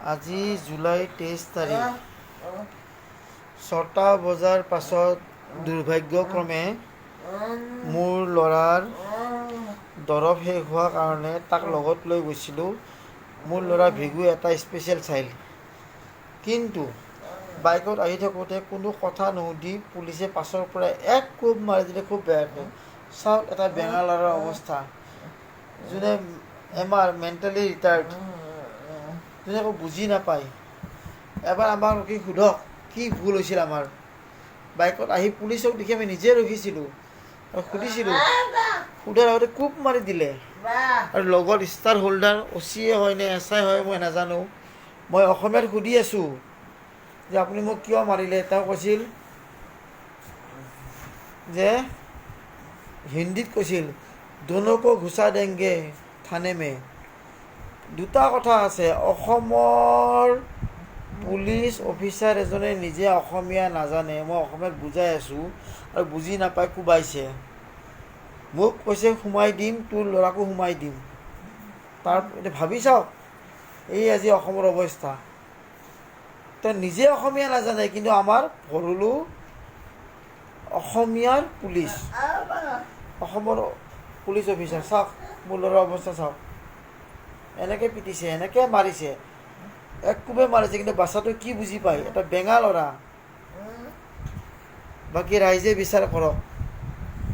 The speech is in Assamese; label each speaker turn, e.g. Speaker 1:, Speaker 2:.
Speaker 1: আজি জুলাই 23 তাৰিখ 6টা বজাৰ পাছত দুৰ্ভাগ্যক্ৰমে মোৰ ল'ৰাৰ দৰৱ শেষ হোৱাৰ কাৰণে তাক লগত লৈ গৈছিলোঁ। মোৰ ল'ৰা ভিগু এটা স্পেচিয়েল চাইল্ড। কিন্তু বাইকত আহি থাকোঁতে কোনো কথা নুসুধি পুলিচে পাছৰ পৰা এক কোব মাৰি দিলে, খুব বেয়াকৈ। চাওক এটা বেঙা ল'ৰাৰ অৱস্থা, যোনে এম আৰ মেণ্টেলি ৰিটাৰ্ড, যোনে একো বুজি নাপায়। এবাৰ আমাক ৰখি সোধক কি ভুল হৈছিল আমাৰ। বাইকত আহি পুলিচক দেখি আমি নিজে ৰখিছিলোঁ আৰু সুধিছিলোঁ। সোধাৰ আগতে কোব মাৰি দিলে। আৰু লগত ষ্টাৰ হোল্ডাৰ অ' চি এ হয় নে এছ I হয় মই নাজানো। মই অসমীয়াত সুধি আছোঁ যে আপুনি মোক কিয় মাৰিলে। তেওঁ কৈছিল যে হিন্দীত কৈছিল, "दोनों को घुसा देंगे थाने में।" দুটা কথা আছে। অসমৰ পুলিচ অফিচাৰ এজনে নিজে অসমীয়া নাজানে, মই অসমীয়াত বুজাই আছোঁ আৰু বুজি নাপাই কোবাইছে মোক। কৈছে, "সোমাই দিম, তোৰ ল'ৰাকো সোমাই দিম।" তাৰ এতিয়া ভাবি চাওক, এই আজি অসমৰ অৱস্থা। তেওঁ নিজে অসমীয়া নাজানে, কিন্তু আমাৰ ভৰলু অসমীয়াৰ পুলিচ, অসমৰ পুলিচ অফিচাৰ। চাওক, মোৰ ল'ৰাৰ অৱস্থা চাওক। এনেকৈ পিটিছে, এনেকৈ মাৰিছে, এক কোবে মাৰিছে। কিন্তু বাচ্ছাটোৱে কি বুজি পায়? এটা বেঙা ল'ৰা। বাকী ৰাইজে বিচাৰ কৰক।